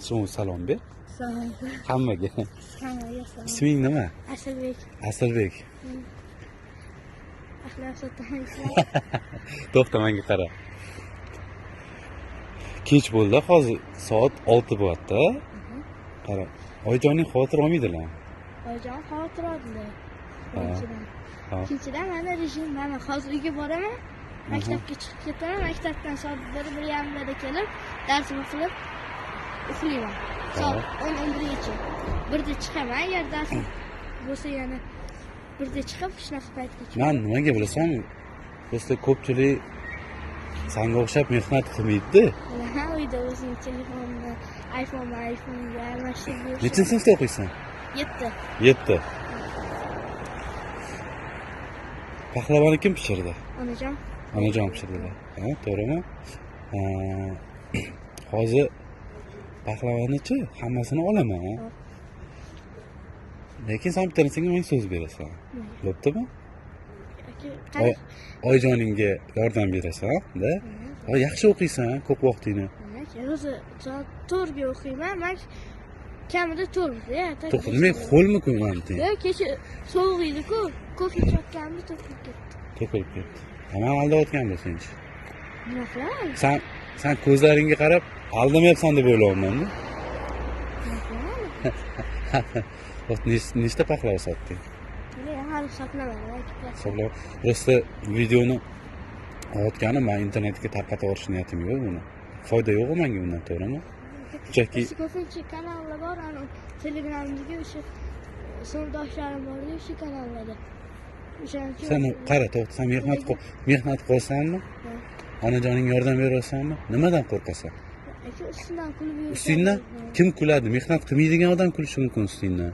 So'ng salom ber. Salom. Hammaga. Hammaga salom. Isming nima? Asilbek. Asilbek. Axloq sotaman. To'xta, menga qara. Kech bo'ldi, hozir soat 6 bo'lyapti. Qara, oyijoning xavotir olmaydilar. Oyijon xavotir oldilar. Ha. Birinchidan. Ha. Ikkinchidan mana rejim, mana hozir uyga boraman. Maktabga chiqib ketaman. Maktabdan soat 1-1:30da kelib, darsimni qilib uxlayman. Soat 10-11gacha. 1da chiqaman, agar darsim bo'lsa yana 1da chiqib, shunaqa paytgacha. Man nimaga bilasanmi? Do'stlar, ko'pchilik sanga o'xshab mehnat qilmaydi. Ha, uyda o'zim telefonimni, iPhone'ni iPhone'ga almashtirib berishadi. Nechinchi sinfda o'qiysan? 7. 7. Pahlavonni kim pishirdi? Onajon. Onajon pishirdilar. Ha, to'g'rimi? Ha, hozir pahlavonni-chi hammasini olaman. Hop. Lekin sen bitta narsaga menga so'z berasan. Bo'ptimi? Aka, qani? Oyijoningga yordam berasan, da? Ha, yaxshi o'qiysan, ko'p vaqtingni. Aka, o'zi soat 4ga o'qiyman, man kamida 4da. To'xta, nima ho'lmi-ku manting? Yo'q, kecha sovuq edi-ku, kofe ichayotganimda to'kilib ketdi. To'kilib ketdi. Ha, man aldayotgan bo'lsangchi. Nima qilaman? Sen ko'zlaringga qarab aldamayapsan deb o'ylayapman-da. Nima qilaman? Vaqt nechta paxlava sotding? Yo'q, hali hisoblamadim, aka. Hisoblab, просто videoni olayotganim, man internetga tarqatib yuborish niyatim yo'q buni. Foyda yo'q menga undan, to'g'rimi? Chunki Ko'pincha kanallar bor, ana Telegramdagi o'sha sinfdoshlarim bor, o'sha kanallarda. O'shaning uchun sen qara, to'xta, sen mehnat qilsanmi? Ha. Onajoning yordam berasanmi? Nimadan qo'rqasan? Aka, ustimdan kulib yurishadi. Ustingdan kim kuladi? Mehnat qilmaydigan odam kulishi mumkin ustingdan.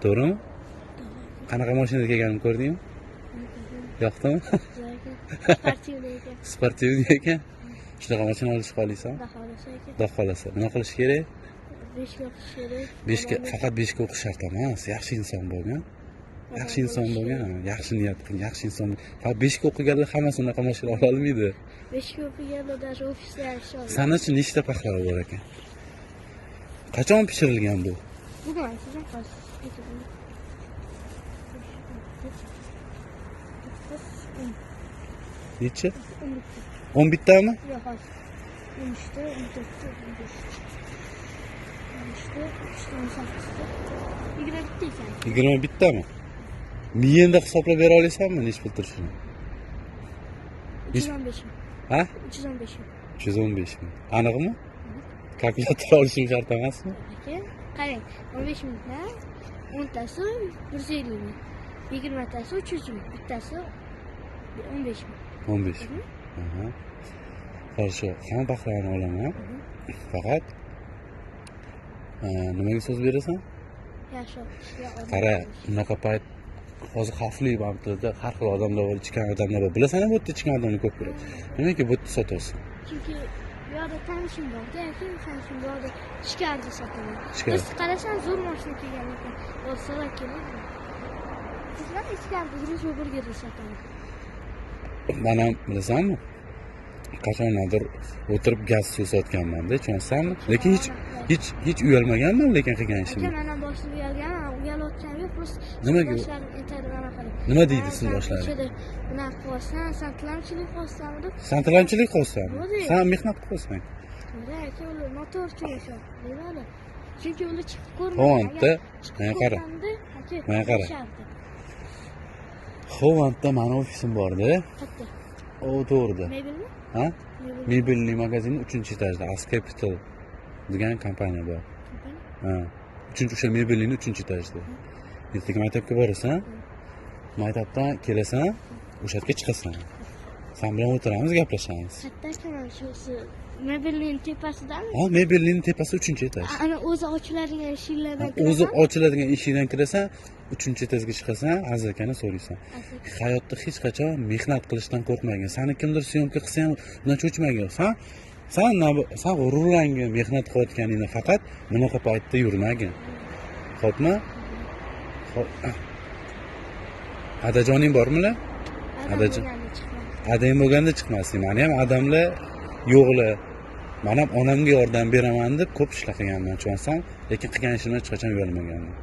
To'g'rimi? Qanaqa mashinada kelganimni ko'rdingmi? Yoqdimi? Sportivniy ekan. Sportivniy ekan. Shunaqa mashina olishni xohlaysan? Xudo xohlasa aka. Xudo xohlasa. Nima qilish kerak? 5ga o'qish kerak. 5ga, faqat 5ga o'qish shart emas. Yaxshi inson bo'lgan. Yaxshi inson bo'lgan, yaxshi niyat qilgan, yaxshi inson. Faqat 5ga o'qiganlar hammasi unaqa mashina ola olmaydi. 5ga o'qiganlar даже ofisda ham ish oladi. Sanachi, nechta paxlava bor ekan? Qachon pishirilgan bu? Bugun aytacağım hozir. Necha? 11 tami? Yo'q, hozir. 13ta, 14ta, 15ta. 13ta, 3ta, 18ta. 21ta ekan. 21 tami? Miyangda hisoblab bera olasanmi necha pul turishini? 315 ming. Ha? 315 ming. 315 ming. Aniqmi? Kalkulyator olishim shart emasmi? Aka, qarang, 15 mingdan 10tasi 150 ming. 20tasi 300 ming, bittasi 15 ming. 15 ming. Aha. Хорошо, hamma paxlavani olaman. Faqat nimaga so'z berasan? Yaxshi o'qishga odam Qara, bo'lish. unaqa payt hozir xavfli bantlarda har xil odamlar bor, ichgan odamlar bor. Bilasan, bu yerda ichgan odamlar ko'p ko'radi. Nimaga bu yerda sotyapsan? Chunki bu yoqda tanishim borda, aka, tanishim bu yoqda ichkarida sotaman. Ichkari. Biz qarasan zo'r mashina kelgan ekan. Bo'lsalar keladi. Bizlar ichkarida Družba burgerda sotaman. Man ham bilasanmi? Qachonlardir o'tirib gaz suv sotganman-da, ishonsanmi? Lekin hech uyalmaganman lekin qilgan Aka, ishimni. men ham boshida uyalganman, uyalayotganim yo'q, просто Nimaga? sinfdoshlarim aytadi mana qilib. Nima deydi "Ha, sen sinfdoshlaring? ko'chada bunaqa qilyapsan, sen tilamchilik qilyapsan" deb. Sen tilamchilik qilyapsan? Nima deydi? Sen mehnat qilyapsan. To'g'ri aka, ular noto'g'ri tushunishadi, deydi. Chunki ular chiqib ko'rmagan. Hovandda, Agar chiqib menga qara. ko'rganda, aka, Menga qara. bilishardi. Hovandda mani ofisim borda. Qayerda? O to'g'rida. Mebelmi? Ha? Mebel. Mebelli magazinning 3-etajida As Capital degan kompaniya bor. Kompaniya? Ha. Uchinchi o'sha mebelning 3-etajida. Ertaga maktabga borasan. Maktabdan kelasan, o'sha yerga chiqasan. Sen bilan o'tiramiz, gaplashamiz. Qayerda aka, mana shu mebelning tepasidami? Ha, mebelning tepasi 3-etaj. Ana o'zi ochiladigan eshiklardan O'zi kirasan? ochiladigan eshikdan kirasan, 3-etajga chiqasan, Aziz akani so'raysan. Aziz. Hayotda hech qachon mehnat qilishdan qo'rqmagin. Seni kimdir syomka qilsa ham undan cho'chimagin. Sen g'ururlangin mehnat qilayotganingni, faqat bunaqa paytda yurmagin. Xo'pmi? Xo'p. Adajoning bormi-la? Adam Adajon. bo'lganda chiqmas. Adang bo'lganda chiqmasing. Mani ham adamlar yo'qlar. Man ham onamga yordam beraman deb ko'p ishlar qilganman, tushunasan, lekin qilgan ishimdan hech qachon uyalmaganman.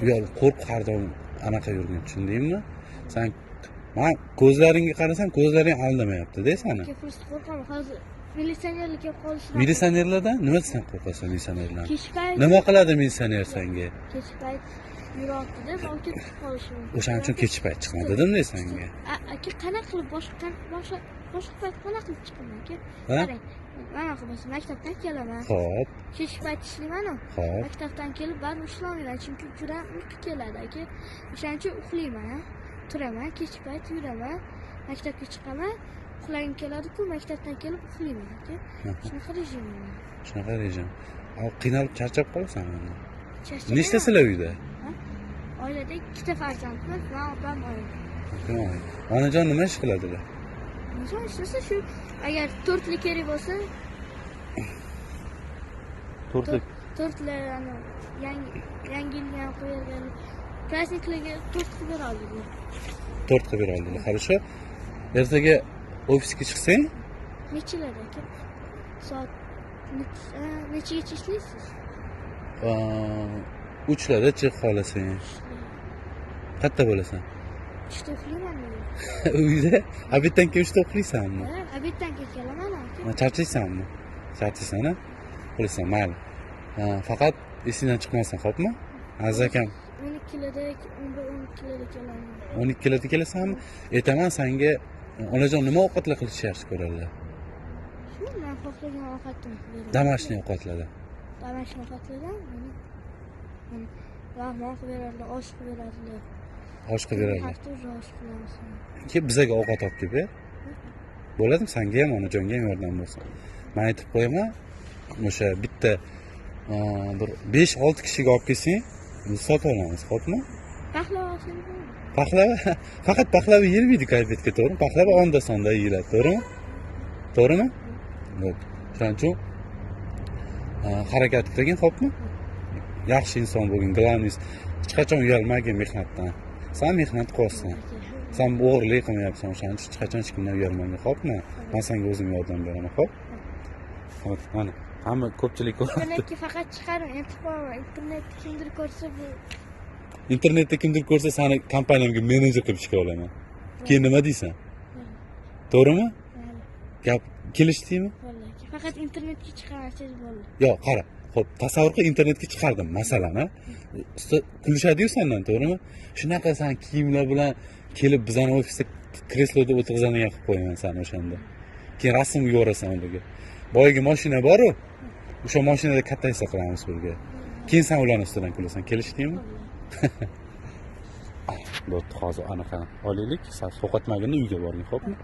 Uyal, qo'rq har doim anaqa yurgan, tushundingmi? San man ko'zlaringga qarasam, ko'zlaring aldamayapti-da sani. Просто qo'rqaman hozir militsionerlar kelib qolishi. Militsionerlardan nima desam qo'rqasan militsionerlardan? Kech payt. Nima qiladi militsioner senga? Kech payt yuryapti-da, olib ketib qolishi mumkin. O'shaning uchun kech payt chiqma dedim-da senga. Aka, qanaqa qilib boshqa payt qanaqa qilib chiqaman aka? Qarang, mana qilib maktabdan kelaman. Xo'p. Kech payt ishlayman-ku. Xo'p. Maktabdan kelib baribir ishlamayman, chunki juda uyqu keladi aka. O'shaning uchun uxlayman, turaman, kech payt yuraman, maktabga chiqaman, uxlagim keladi-ku, maktabdan kelib uxlayman aka. Shunaqa rejim. Shunaqa rejim. Qiynalib charchab qolasan endi. Nechtasizlar uyda? Oilada ikkita farzandmiz, men opam, oyim. Onajon nima ish qiladilar? Onajon ishlasa shu, agar to'rtli kerak bo'lsa, to'rtli yangi yilga ham qo'yargan, prazdniklarga to'rt qilib bera oldilar. To'rt qilib bera oldilar. Хорошо. Ertaga ofisga chiqsang? Nechalar aka? Soat nechagacha ishlaysiz? 3larda chiq xohlasang. Qayerda bo'lasan? 3da uxlayman men. Uyda? Obeddan keyin 3da uxlaysanmi? Ha, obeddan keyin kelaman aka. Charchaysanmi? Charchaysan-a? Uxlaysan, mayli. Faqat esingdan chiqmasin, xo'pmi? Aziz akam. 12larda, 11-12larda kelaman. 12larda kelasanmi? Aytaman senga, onajon nima ovqatlar qilishni yaxshi ko'radilar? Shu men xohlagan ovqatni qilib beraman. Домашний ovqatlardan. Домашний ovqatlardan mana lag'mon qilib beradilar, osh qilib beradilar. Osh qilib beradilar. Hafta o'zi osh qilamiz. Keyin bizaga ovqat olib kelib ber. Bo'ladimi? Senga ham, onajonga ham yordam bo'lsin. Men aytib qo'yaman, o'sha bitta bir 5-6 kishiga olib kelsang, biz sotib olamiz, xo'pmi? Paxlava olsangiz bo'ladi. Paxlava? Faqat paxlava yeyilmaydi konfetga, to'g'rimi? Paxlava onda-sonda yeyiladi, to'g'rimi? To'g'rimi? Yo'q. Shuning uchun harakat qilgin, xo'pmi? Yaxshi inson bo'lgin, главный hech qachon uyalmagin mehnatdan. Sen mehnat qilyapsan. Sen o'g'irlik qilmayapsan, o'shaning uchun hech qachon hech kimdan uyalmagin, xo'pmi? Men senga o'zim yordam beraman, xo'p? Xo'p, mana hamma ko'pchilik ko'ryapti. Internetga faqat chiqarma, aytib qo'yaman. Internetda kimdir ko'rsa bu Internetda kimdir ko'rsa seni kompaniyamga menejer qilib ishga olaman. Keyin nima deysan? To'g'rimi? Gap kelishdingmi? Vallahi. Faqat internetga chiqarsangiz bo'ldi. Yo'q, qara. Xo'p, tasavvur qil, internetga chiqardim masalan, ha? Usta kulishadi-yu sendan, to'g'rimi? Shunaqa sen kiyimlar bilan kelib bizani ofisda kresloda o'tirg'izadigan qilib qo'yaman seni o'shanda. Keyin rasm yuborasan ularga. Boyagi mashina bor-u, o'sha mashinada katta qilamiz birga. Keyin sen ularni ustidan kulasan. Kelishdingmi? Bo'pti, hozir anaqa olaylik. Sal sovqotmagunda uyga boring, xo'pmi?